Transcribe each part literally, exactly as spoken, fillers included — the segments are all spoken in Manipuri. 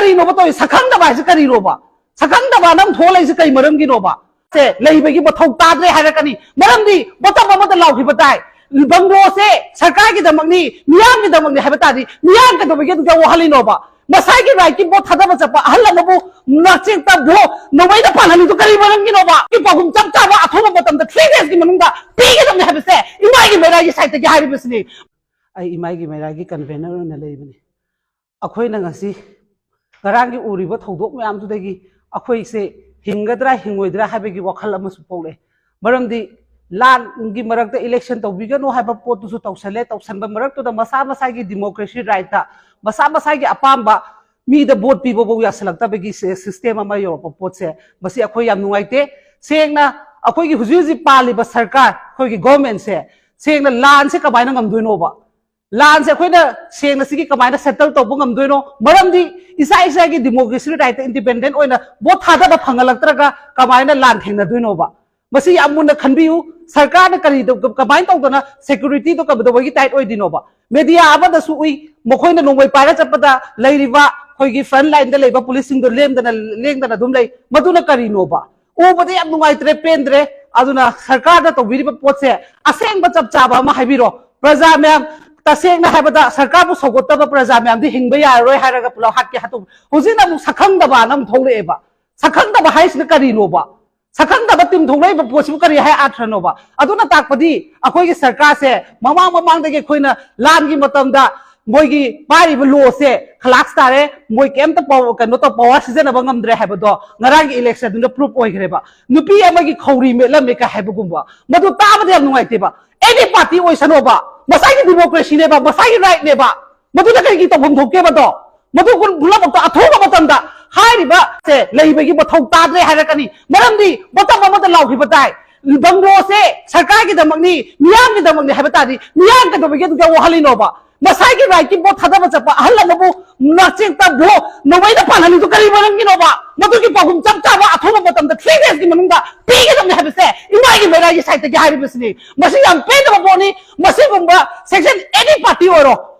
ꯀꯔꯤꯅꯣꯕ ꯇꯧꯔꯤ? ꯁꯛꯈꯪꯗꯕ ꯍꯥꯏꯁꯦ ꯀꯔꯤꯅꯣꯕ? ꯁꯛꯈꯪꯗꯕ ꯑꯅꯝ ꯊꯣꯛꯂꯛꯏꯁꯦ ꯀꯩ ꯃꯔꯝꯒꯤꯅꯣꯕ? ꯁꯦ ꯂꯩꯕꯒꯤ ꯃꯊꯧ ꯇꯥꯗ꯭ꯔꯦ ꯍꯥꯏꯔꯛꯀꯅꯤ꯫ ꯃꯔꯝꯗꯤ ꯕꯣꯇꯝ ꯑꯃꯗ ꯂꯥꯎꯈꯤꯕ ꯇꯥꯏ, ꯕꯪꯒ꯭ꯂꯣꯁꯦ ꯁꯔꯀꯥꯔꯒꯤꯗꯃꯛꯅꯤ, ꯃꯤꯌꯥꯝꯒꯤꯗꯃꯛꯅꯤ ꯍꯥꯏꯕ ꯇꯥꯔꯗꯤ ꯃꯤꯌꯥꯝ ꯀꯩꯗꯧꯕꯒꯤ ꯑꯗꯨꯗ ꯋꯥꯍꯜꯂꯤꯅꯣꯕ? ꯃꯁꯥꯒꯤ ꯔꯥꯏꯠꯀꯤ ꯚꯣꯠ ꯊꯥꯗꯕ ꯆꯠꯄ ꯑꯍꯜ ꯑꯃꯕꯨ ꯅꯆꯦꯛꯇ ꯚꯣꯠ ꯅꯣꯡꯃꯩꯅ ꯄꯥꯜꯍꯜꯂꯤꯗꯨ ꯀꯔꯤ ꯃꯔꯝꯒꯤꯅꯣꯕ? ꯄꯥꯎꯈꯨꯝ ꯆꯞ ꯆꯥꯕ ꯑꯊꯨꯕ ꯃꯇꯝꯗ ꯊ꯭ꯔꯤ ꯗꯦꯖꯀꯤ ꯃꯅꯨꯡꯗ ꯄꯤꯒꯗꯕꯅꯤ ꯍꯥꯏꯕꯁꯦ ꯏꯃꯥꯒꯤ ꯃꯩꯔꯥꯒꯤ ꯁꯥꯏꯠꯇꯒꯤ ꯍꯥꯏꯔꯤꯕꯁꯤꯅꯤ꯫ ꯑꯩ ꯏꯃꯥꯒꯤ ꯃꯩꯔꯥꯒꯤ ꯀꯟꯚꯦꯅꯔ ꯑꯣꯏꯅ ꯂꯩꯕꯅꯤ꯫ ꯑꯩꯈꯣꯏꯅ ꯉꯁꯤ ꯉꯔꯥꯡꯒꯤ ꯎꯔꯤꯕ ꯊꯧꯗꯣꯛ ꯃꯌꯥꯝꯗꯨꯗꯒꯤ ꯑꯩꯈꯣꯏꯁꯦ ꯍꯤꯡꯒꯗ꯭ꯔꯥ ꯍꯤꯡꯉꯣꯏꯗ꯭ꯔꯥ ꯍꯥꯏꯕꯒꯤ ꯋꯥꯈꯜ ꯑꯃꯁꯨ ꯄꯣꯛꯂꯛꯑꯦ꯫ ꯃꯔꯝꯗꯤ ꯂꯥꯟꯒꯤ ꯃꯔꯛꯇ ꯏꯂꯦꯛꯁꯟ ꯇꯧꯕꯤꯒꯅꯨ ꯍꯥꯏꯕ ꯄꯣꯠꯇꯨꯁꯨ ꯇꯧꯁꯜꯂꯦ꯫ ꯇꯧꯁꯟꯕ ꯃꯔꯛꯇꯨꯗ ꯃꯁꯥ ꯃꯁꯥꯒꯤ ꯗꯤꯃꯣꯀ꯭ꯔꯦꯁꯤ ꯔꯥꯏꯠꯇ ꯃꯁꯥ ꯃꯁꯥꯒꯤ ꯑꯄꯥꯝꯕ ꯃꯤꯗ ꯚꯣꯠ ꯄꯤꯕꯐꯥꯎ ꯌꯥꯁꯤꯜꯂꯛꯇꯕꯒꯤ ꯁꯤ-, ꯁꯤꯁꯇꯦꯝ ꯑꯃ ꯌꯧꯔꯛꯄ ꯄꯣꯠꯁꯦ, ꯃꯁꯤ ꯑꯩꯈꯣꯏ ꯌꯥꯝ ꯅꯨꯡꯉꯥꯏꯇꯦ꯫ ꯁꯦꯡꯅ ꯑꯩꯈꯣꯏꯒꯤ ꯍꯧꯖꯤꯛ ꯍꯧꯖꯤꯛ ꯄꯥꯜꯂꯤꯕ ꯁꯔꯀꯥꯔ, ꯑꯩꯈꯣꯏꯒꯤ ꯒꯣꯔꯃꯦꯟꯁꯦ ꯁꯦꯡꯅ ꯂꯥꯟꯁꯦ ꯀꯃꯥꯏꯅ ꯉꯝꯗꯣꯏꯅꯣꯕ? ꯂꯥꯟꯁꯦ ꯑꯩꯈꯣꯏꯅ ꯁꯦꯡꯅ ꯁꯤꯒꯤ ꯀꯃꯥꯏꯅ ꯁꯦꯇꯜ ꯇꯧꯕ ꯉꯝꯗꯣꯏꯅꯣ? ꯃꯔꯝꯗꯤ ꯏꯁꯥ ꯏꯁꯥꯒꯤ ꯗꯤꯃꯣꯀ꯭ꯔꯦꯁꯤ ꯔꯥꯏꯠꯇ ꯏꯟꯗꯤꯄꯦꯟꯗꯦꯟ ꯑꯣꯏꯅ ꯚꯣꯠ ꯊꯥꯗꯕ ꯐꯪꯍꯜꯂꯛꯇ꯭ꯔꯒ ꯀꯃꯥꯏꯅ ꯂꯥꯟ ꯊꯦꯡꯅꯗꯣꯏꯅꯣꯕ? ꯃꯁꯤ ꯌꯥꯝ ꯃꯨꯟꯅ ꯈꯟꯕꯤꯌꯨ꯫ ꯁꯔꯀꯥꯔꯅ ꯀꯔꯤ ꯇꯧ-, ꯀꯃꯥꯏꯅ ꯇꯧꯗꯅ ꯁꯦꯀ꯭ꯌꯨꯔꯤꯇꯤꯗꯣ ꯀꯝꯗꯧꯕꯒꯤ ꯇꯥꯏꯠ ꯑꯣꯏꯗꯣꯏꯅꯣꯕ? ꯃꯦꯗꯤꯌꯥ ꯑꯃꯗꯁꯨ ꯎꯏ, ꯃꯈꯣꯏꯅ ꯅꯣꯡꯃꯩ ꯄꯥꯏꯔ ꯆꯠꯄꯗ ꯂꯩꯔꯤꯕ ꯑꯩꯈꯣꯏꯒꯤ ꯐ꯭ꯔꯟ ꯂꯥꯏꯟꯗ ꯂꯩꯕ ꯄꯨꯂꯤꯁꯁꯤꯡꯗꯣ ꯂꯦꯡꯗꯅ, ꯂꯦꯡꯗꯅ ꯑꯗꯨꯝ ꯂꯩ꯫ ꯃꯗꯨꯅ ꯀꯔꯤꯅꯣꯕ? ꯎꯕꯗ ꯌꯥꯝ ꯅꯨꯡꯉꯥꯏꯇ꯭ꯔꯦ, ꯄꯦꯟꯗ꯭ꯔꯦ꯫ ꯑꯗꯨꯅ ꯁꯔꯀꯥꯔꯅ ꯇꯧꯕꯤꯔꯤꯕ ꯄꯣꯠꯁꯦ ꯑꯁꯦꯡꯕ ꯆꯞ ꯆꯥꯕ ꯑꯃ ꯍꯥꯏꯕꯤꯔꯣ꯫ ꯄ꯭ꯔꯖꯥ ꯃꯌꯥꯝ, ꯇꯁꯦꯡꯅ ꯍꯥꯏꯕꯗ ꯁꯔꯀꯥꯔꯕꯨ ꯁꯧꯒꯠꯇꯕ ꯄ꯭ꯔꯖꯥ ꯃꯌꯥꯝꯗꯤ ꯍꯤꯡꯕ ꯌꯥꯔꯔꯣꯏ ꯍꯥꯏꯔꯒ ꯄꯨꯂꯞ ꯍꯥꯠꯀꯦ ꯍꯥꯠꯇꯣꯛ-, ꯍꯧꯖꯤꯛꯅ ꯑꯃꯨꯛ ꯁꯛꯈꯪꯗꯕꯅ ꯑꯃꯨꯛ ꯊꯣꯛꯂꯛꯑꯦꯕ꯫ ꯁꯛꯈꯪꯗꯕ ꯍꯥꯏꯁꯤꯅ ꯀꯔꯤꯅꯣꯕ? ꯁꯛꯈꯪꯗꯕ ꯇꯤꯝ ꯊꯣꯛꯂꯛꯏꯕ ꯄꯣꯠꯁꯤꯕꯨ ꯀꯔꯤ ꯍꯥꯏ ꯑꯥꯔꯊ꯭ꯔꯅꯣꯕ? ꯑꯗꯨꯅ ꯇꯥꯛꯄꯗꯤ ꯑꯩꯈꯣꯏꯒꯤ ꯁꯔꯀꯥꯔꯁꯦ ꯃꯃꯥꯡ ꯃꯃꯥꯡꯗꯒꯤ ꯑꯩꯈꯣꯏꯅ ꯂꯥꯟꯒꯤ ꯃꯇꯝꯗ ꯃꯣꯏꯒꯤ ꯄꯥꯏꯔꯤꯕ ꯂꯣꯁꯦ ꯈꯂꯥꯛꯁ ꯇꯥꯔꯦ, ꯃꯣꯏ ꯀꯩꯝꯇ ꯄꯥꯎ-, ꯀꯩꯅꯣ ꯇꯧ, ꯄꯋꯥꯔ ꯁꯤꯖꯤꯟꯅꯕ ꯉꯝꯗ꯭ꯔꯦ ꯍꯥꯏꯕꯗꯣ ꯉꯔꯥꯡꯒꯤ ꯏꯂꯦꯛꯁꯟꯗꯨꯅ ꯄ꯭ꯔꯨꯐ ꯑꯣꯏꯈ꯭ꯔꯦꯕ꯫ ꯅꯨꯄꯤ ꯑꯃꯒꯤ ꯈꯧꯔꯤ ꯃꯦꯠꯂꯝꯃꯦ ꯀꯥꯏ ꯍꯥꯏꯕꯒꯨꯝꯕ, ꯃꯗꯨ ꯇꯥꯕꯗ ꯌꯥꯝ ꯅꯨꯡꯉꯥꯏꯇꯦꯕ꯫ ꯑꯦꯅꯤ ꯄꯥꯔꯇꯤ ꯑꯣꯏꯁꯅꯣꯕ, ꯃꯁꯥꯒꯤ ꯗꯤꯃꯣꯀ꯭ꯔꯦꯁꯤꯅꯦꯕ, ꯃꯁꯥꯒꯤ ꯔꯥꯏꯠꯅꯦꯕ, ꯃꯗꯨꯗ ꯀꯔꯤꯒꯤ ꯇꯧꯐꯝ ꯊꯣꯛꯀꯦꯕꯗꯣ? ꯃꯗꯨ ꯄꯨꯝꯅꯃꯛꯇ ꯑꯊꯨꯕ ꯃꯇꯝꯗ ꯍꯥꯏꯔꯤꯕ ꯁꯦ ꯂꯩꯕꯒꯤ ꯃꯊꯧ ꯇꯥꯗ꯭ꯔꯦ ꯍꯥꯏꯔꯛꯀꯅꯤ꯫ ꯃꯔꯝꯗꯤ ꯕꯣꯇꯝ ꯑꯃꯗ ꯂꯥꯎꯈꯤꯕ ꯇꯥꯏ, ꯕꯪꯒ꯭ꯂꯣꯁꯦ ꯁꯔꯀꯥꯔꯒꯤꯗꯃꯛꯅꯤ, ꯃꯤꯌꯥꯝꯒꯤꯗꯃꯛꯅꯤ ꯍꯥꯏꯕ ꯇꯥꯔꯗꯤ ꯃꯤꯌꯥꯝ ꯀꯩꯗꯧꯕꯒꯤ ꯑꯗꯨꯗ ꯋꯥꯍꯜꯂꯤꯅꯣꯕ? ꯃꯁꯥꯒꯤ ꯔꯥꯏꯠꯀꯤ ꯚꯣꯠ ꯊꯥꯗꯕ ꯆꯠꯄ ꯑꯍꯜ ꯑꯃꯕꯨ ꯅꯆꯦꯛꯇ ꯚꯣꯠ ꯅꯣꯡꯃꯩꯅ ꯄꯥꯜꯍꯜꯂꯤꯗꯨ ꯀꯔꯤ ꯃꯔꯝꯒꯤꯅꯣꯕ? ꯃꯗꯨꯒꯤ ꯄꯥꯎꯈꯨꯝ ꯆꯞ ꯆꯥꯕ ꯑꯊꯨꯕ ꯃꯇꯝꯗ ꯊ꯭ꯔꯤ ꯗꯦꯖꯀꯤ ꯃꯅꯨꯡꯗ ꯄꯤꯒꯗꯕꯅꯤ ꯍꯥꯏꯕꯁꯦ ꯏꯃꯥꯒꯤ ꯃꯩꯔꯥꯒꯤ ꯁꯥꯏꯠꯇꯒꯤ ꯍꯥꯏꯔꯤꯕꯁꯤꯅꯤ꯫ ꯃꯁꯤ ꯌꯥꯝ ꯄꯦꯟꯗꯕ ꯄꯣꯠꯅꯤ꯫ ꯃꯁꯤꯒꯨꯝꯕ ꯁꯦꯛꯁꯟ ꯑꯦꯅꯤ ꯄꯥꯔꯇꯤ ꯑꯣꯏꯔꯣ,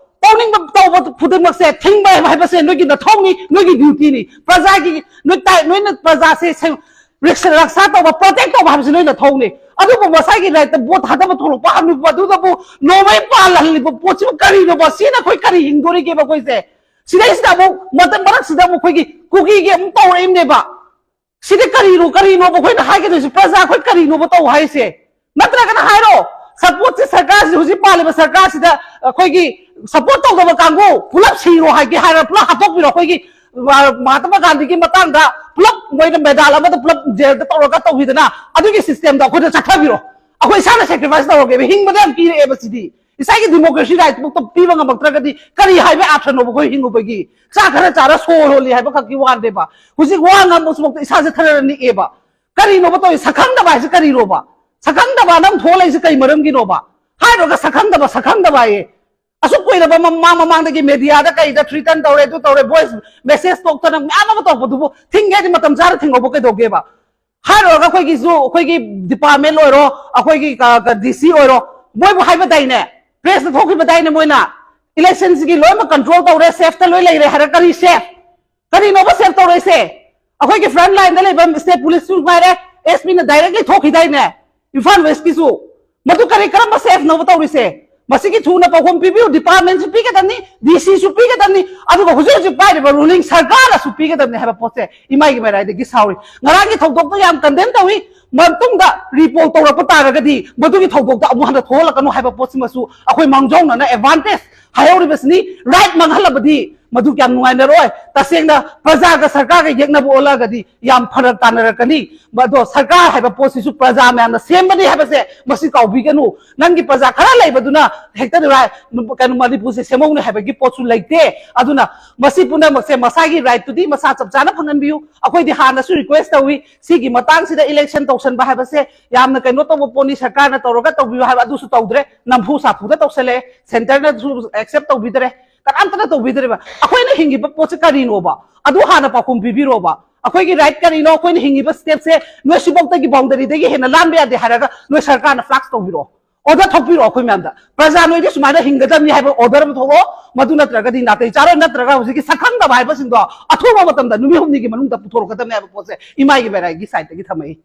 ꯇꯧꯅꯤꯡꯕ ꯇꯧꯕ ꯈꯨꯗꯤꯡꯃꯛꯁꯦ ꯊꯤꯡꯕ ꯍꯥꯏꯕꯁꯦ ꯅꯣꯏꯒꯤ ꯅꯊꯧꯅꯤ, ꯅꯣꯏꯒꯤ duty ꯅꯤ꯫ ꯄ꯭ꯔꯖꯥꯒꯤ ꯅꯣꯏ ꯇꯥꯏ-, ꯅꯣꯏꯅ ꯄ꯭ꯔꯖꯥꯁꯦ ꯁꯦ-, ꯔꯛꯁ-, ꯔꯛꯁꯥ ꯇꯧꯕ, protect ꯇꯧꯕ ꯍꯥꯏꯕꯁꯤ ꯅꯣꯏ ꯅꯊꯧꯅꯤ꯫ ꯑꯗꯨꯕꯨ ꯃꯁꯥꯒꯤ right ꯇ vote ꯊꯥꯗꯕ ꯊꯣꯛꯂꯛꯄ ꯍꯟꯕ ꯑꯗꯨꯗꯕꯨ ꯅꯣꯡꯃꯩ ꯄꯥꯜꯍꯜꯂꯤꯕ ꯄꯣꯠꯁꯤꯕꯨ ꯀꯔꯤꯅꯣꯕ? ꯁꯤꯅ ꯑꯩꯈꯣꯏ ꯀꯔꯤ ꯍꯤꯡꯗꯣꯔꯤꯒꯦꯕ ꯑꯩꯈꯣꯏꯁꯦ? ꯁꯤꯗꯩꯁꯤꯗ ꯑꯃꯨꯛ ꯃꯇꯝ ꯃꯔꯛꯁꯤꯗ ꯑꯃꯨꯛ ꯑꯩꯈꯣꯏꯒꯤ ꯀꯨꯀꯤꯒꯤ ꯑꯃꯨꯛ ꯇꯧꯔꯛꯏꯕꯅꯦꯕ꯫ ꯁꯤꯗꯤ ꯀꯔꯤꯅꯣ, ꯀꯔꯤꯅꯣꯕ ꯑꯩꯈꯣꯏꯅ ꯍꯥꯏꯒꯗꯣꯏꯁꯦ? ꯄ꯭ꯔꯖꯥ ꯑꯩꯈꯣꯏ ꯀꯔꯤꯅꯣꯕ ꯇꯧ ꯍꯥꯏꯁꯦ? ꯅꯠꯇ꯭ꯔꯒꯅ ꯍꯥꯏꯔꯣ, support ꯁꯦ ꯁꯔꯀꯥꯔꯁꯤ, ꯍꯧꯖꯤꯛ ꯄꯥꯜꯂꯤꯕ ꯁꯔꯀꯥꯔꯁꯤꯗ ꯑꯩꯈꯣꯏꯒꯤ support ꯇꯧꯗꯕ ꯀꯥꯡꯕꯨ ꯄꯨꯂꯞ ꯁꯤꯔꯣ ꯍꯥꯏꯒꯦ ꯍꯥꯏꯔ ꯄꯨꯂꯞ ꯍꯥꯠꯇꯣꯛꯄꯤꯔꯣ꯫ ꯑꯩꯈꯣꯏꯒꯤ ꯃꯍꯥ-, ꯃꯍꯥꯇꯃꯥ ꯒꯥꯟꯙꯤꯒꯤ ꯃꯇꯥꯡꯗ ꯄꯨꯂꯞ ꯃꯣꯏꯅ medal ꯑꯃꯗ ꯄꯨꯂꯞ jail ꯗ ꯇꯧꯔꯒ ꯇꯧꯈꯤꯗꯅ, ꯑꯗꯨꯒꯤ system ꯗꯣ ꯑꯩꯈꯣꯏꯗ ꯆꯠꯊꯕꯤꯔꯣ꯫ ꯑꯩꯈꯣꯏ ꯏꯁꯥꯅ sacrifice ꯇꯧꯔꯒꯦꯕ, ꯍꯤꯡꯕꯗ ꯌꯥꯝ ꯄꯤꯔꯛꯑꯦꯕ ꯁꯤꯗꯤ꯫ ꯏꯁꯥꯒꯤ democracy right ꯇꯨ ꯄꯤꯕ ꯉꯝꯃꯛꯇ꯭ꯔꯒꯗꯤ ꯀꯔꯤ ꯍꯥꯏꯕ ꯑꯥꯔꯊꯅꯣꯕ ꯑꯩꯈꯣꯏ ꯍꯤꯡꯉꯨꯕꯒꯤ? ꯆꯥꯛ ꯈꯔ ꯆꯥꯔ ꯁꯣꯔ ꯍꯣꯜꯂꯤ ꯍꯥꯏꯕ ꯈꯛꯀꯤ ꯋꯥꯅꯦꯕ꯫ ꯍꯧꯖꯤꯛ ꯋꯥ ꯉꯥꯡꯕꯁꯤꯐꯥꯎꯗ ꯏꯁꯥꯁꯦ ꯊꯔ ꯅꯤꯛꯑꯦꯕ꯫ ꯀꯔꯤꯅꯣꯕ ꯇꯧꯔꯤ? ꯁꯛꯈꯪꯗꯕ ꯍꯥꯏꯁꯦ ꯀꯔꯤꯅꯣꯕ? ꯁꯛꯈꯪꯗꯕ ꯅꯪ ꯊꯣꯛꯂꯛꯏꯁꯦ ꯀꯩ ꯃꯔꯝꯒꯤꯅꯣꯕ? ꯍꯥꯏꯔꯨꯔꯒ ꯁꯛꯈꯪꯗꯕ, ꯁꯛꯈꯪꯗꯕ ꯍꯥꯏꯌꯦ꯫ ꯑꯁꯨꯛ ꯀꯨꯏꯔꯕ ꯃꯃꯥꯡ ꯃꯃꯥꯡꯗꯒꯤ media ꯗ ꯀꯩꯗ threaten ꯇꯧꯔꯦ, ꯑꯗꯨ ꯇꯧꯔꯦ, voice message ꯊꯣꯛꯇꯅ ꯃꯌꯥꯝ ꯑꯃ ꯇꯧꯕꯗꯨꯕꯨ ꯊꯤꯡꯒꯦ ꯍꯥꯏꯗꯤ ꯃꯇꯝ ꯆꯥꯅ ꯊꯤꯡꯍꯧꯕ ꯀꯩꯗꯧꯒꯦꯕ? ꯍꯥꯏꯔꯨꯔꯒ ꯑꯩꯈꯣꯏꯒꯤꯁꯨ, ꯑꯩꯈꯣꯏꯒꯤ department ꯑꯣꯏꯔꯣ, ꯑꯩꯈꯣꯏꯒꯤ ꯀ-, ꯀ-, D C ꯑꯣꯏꯔꯣ, ꯃꯣꯏꯕꯨ ꯍꯥꯏꯕꯗꯥꯏꯅꯦ? Press ꯇ ꯊꯣꯛꯈꯤꯕꯗꯥꯏꯅꯦ ꯃꯣꯏꯅ? Election ꯁꯤꯒꯤ ꯂꯣꯏꯅꯃꯛ control ꯇꯧꯔꯦ, safe ꯇ ꯂꯣꯏ ꯂꯩꯔꯦ ꯍꯥꯏꯔ ꯀꯔꯤ safe? ꯀꯔꯤꯅꯣꯕ safe ꯇꯧꯔꯛꯏꯁꯦ? ꯑꯩꯈꯣꯏꯒꯤ front line ꯗ ꯂꯩꯕ state police ꯁꯨ ꯉꯥꯏꯔꯦ, S P ꯅ directly ꯊꯣꯛꯈꯤꯗꯥꯏꯅꯦ? ꯏꯝꯐꯥꯜ West ꯀꯤꯁꯨ꯫ ꯃꯗꯨ ꯀꯔꯤ, ꯀꯔꯝꯕ safe ꯅꯣꯕ ꯇꯧꯔꯤꯁꯦ? ꯃꯁꯤꯒꯤ ꯊꯨꯅ ꯄꯥꯎꯈꯨꯝ ꯄꯤꯕꯤꯌꯨ, department ꯁꯨ ꯄꯤꯒꯗꯕꯅꯤ, D C ꯁꯨ ꯄꯤꯒꯗꯕꯅꯤ, ꯑꯗꯨꯒ ꯍꯧꯖꯤꯛ ꯍꯧꯖꯤꯛ ꯄꯥꯏꯔꯤꯕ ruling ꯁꯔꯀꯥꯔꯅꯁꯨ ꯄꯤꯒꯗꯕꯅꯤ ꯍꯥꯏꯕ ꯄꯣꯠꯁꯦ ꯏꯃꯥꯏꯒꯤ ꯃꯔꯥꯏꯗꯒꯤ ꯁꯥꯎꯔꯤ꯫ ꯉꯔꯥꯡꯒꯤ ꯊꯧꯗꯣꯛꯇꯣ ꯌꯥꯝ condemn ꯇꯧꯏ, ꯃꯇꯨꯡꯗ report ꯇꯧꯔꯛꯄ ꯇꯥꯔꯒꯗꯤ ꯃꯗꯨꯒꯤ ꯊꯧꯗꯣꯛꯇꯣ ꯑꯃꯨꯛ ꯍꯟꯅ ꯊꯣꯛꯍꯜꯂꯛꯀꯅꯨ ꯍꯥꯏꯕ ꯄꯣꯠꯁꯤꯃꯁꯨ ꯑꯩꯈꯣꯏ ꯃꯥꯡꯖꯧꯅꯅ advantage ꯍꯥꯏꯍꯧꯔꯤꯕꯁꯤꯅꯤ꯫ Right ꯃꯥꯡꯍꯜꯂꯕꯗꯤ ꯃꯗꯨ ꯀꯌꯥꯝ ꯅꯨꯡꯉꯥꯏꯅꯔꯣꯏ꯫ ꯇꯁꯦꯡꯅ ꯄ꯭ꯔꯖꯥꯒ ꯁꯔꯀꯥꯔꯒ ꯌꯦꯛꯅꯕ ꯑꯣꯜꯂꯛꯑꯒꯗꯤ ꯌꯥꯝ ꯐꯔꯛ ꯇꯥꯅꯔꯛꯀꯅꯤ꯫ ꯑꯗꯣ ꯁꯔꯀꯥꯔ ꯍꯥꯏꯕ ꯄꯣꯠꯁꯤꯁꯨ ꯄ꯭ꯔꯖꯥ ꯃꯌꯥꯝꯅ ꯁꯦꯝꯕꯅꯤ ꯍꯥꯏꯕꯁꯦ ꯃꯁꯤ ꯀꯥꯎꯕꯤꯒꯅꯨ꯫ ꯅꯪꯒꯤ ꯄ꯭ꯔꯖꯥ ꯈꯔ ꯂꯩꯕꯗꯨꯅ ꯍꯦꯛꯇ ꯔꯥꯏ-, ꯀꯩꯅꯣ, ꯃꯅꯤꯄꯨꯔꯁꯦ ꯁꯦꯝꯍꯧꯅꯤ ꯍꯥꯏꯕꯒꯤ ꯄꯣꯠꯁꯨ ꯂꯩꯇꯦ꯫ ꯑꯗꯨꯅ ꯃꯁꯤ ꯄꯨꯝꯅꯃꯛꯁꯦ ꯃꯁꯥꯒꯤ right ꯇꯨꯗꯤ ꯃꯁꯥ ꯆꯞ ꯆꯥꯅ ꯐꯪꯍꯟꯕꯤꯌꯨ꯫ ꯑꯩꯈꯣꯏꯗꯤ ꯍꯥꯟꯅꯁꯨ request ꯇꯧꯏ, ꯁꯤꯒꯤ ꯃꯇꯥꯡꯁꯤꯗ election ꯇꯧꯁꯟꯕ ꯍꯥꯏꯕꯁꯦ ꯌꯥꯝꯅ ꯀꯩꯅꯣ ꯇꯧꯕ ꯄꯣꯠꯅꯤ, ꯁꯔꯀꯥꯔꯅ ꯇꯧꯔꯒ ꯇꯧꯕꯤꯌꯨ ꯍꯥꯏꯕ, ꯑꯗꯨꯁꯨ ꯇꯧꯗ꯭ꯔꯦ, ꯅꯝꯐꯨ ꯁꯥꯐꯨꯗ ꯇꯧꯁꯜꯂꯛꯑꯦ, centre ꯅꯁꯨ accept ꯇꯧꯕꯤꯗ꯭ꯔꯦ, ꯀꯅꯥꯝꯇꯅ ꯇꯧꯕꯤꯗ꯭ꯔꯦꯕ꯫ ꯑꯩꯈꯣꯏꯅ ꯍꯤꯡꯉꯤꯕ ꯄꯣꯠꯁꯦ ꯀꯔꯤꯅꯣꯕ? ꯑꯗꯨ ꯍꯥꯟꯅ ꯄꯥꯎꯈꯨꯝ ꯄꯤꯕꯤꯔꯣꯕ꯫ ꯑꯩꯈꯣꯏꯒꯤ right ꯀꯔꯤꯅꯣ? ꯑꯩꯈꯣꯏꯅ ꯍꯤꯡꯉꯤꯕ step ꯁꯦ ꯅꯣꯏ ꯁꯤꯐꯥꯎꯗꯒꯤ boundary ꯗꯒꯤ ꯍꯦꯟꯅ ꯂꯥꯟꯕ ꯌꯥꯗꯦ ꯍꯥꯏꯔꯒ ꯅꯣꯏ ꯁꯔꯀꯥꯔꯅ flax ꯇꯧꯕꯤꯔꯛꯑꯣ꯫ ꯑꯣꯔꯗꯔ ꯊꯣꯛꯄꯤꯔꯛꯑꯣ ꯑꯩꯈꯣꯏ ꯃꯌꯥꯝꯗ꯫ ꯄ꯭ꯔꯖꯥ ꯅꯣꯏꯗꯤ ꯁꯨꯃꯥꯏꯅ ꯍꯤꯡꯒꯗꯕꯅꯤ ꯍꯥꯏꯕ ꯑꯣꯔꯗꯔ ꯑꯃ ꯊꯣꯛꯂꯛꯑꯣ꯫ ꯃꯗꯨ ꯅꯠꯇ꯭ꯔꯒꯗꯤ ꯅꯥꯇꯩ ꯆꯥꯔꯣꯏ, ꯅꯠꯇ꯭ꯔꯒ ꯍꯧꯖꯤꯛꯀꯤ ꯁꯛꯈꯪꯗꯕ ꯍꯥꯏꯕꯁꯤꯡꯗꯣ ꯑꯊꯨꯕ ꯃꯇꯝꯗ ꯅꯨꯃꯤꯠ ꯍꯨꯝꯅꯤꯒꯤ ꯃꯅꯨꯡꯗ ꯄꯨꯊꯣꯔꯛꯀꯗꯕꯅꯤ ꯍꯥꯏꯕ ꯄꯣꯠꯁꯦ ꯏꯃꯥꯒꯤ ꯃꯔꯥꯏꯒꯤ ꯁꯥꯏꯠꯇꯒꯤ ꯊꯝꯃꯛꯏ꯫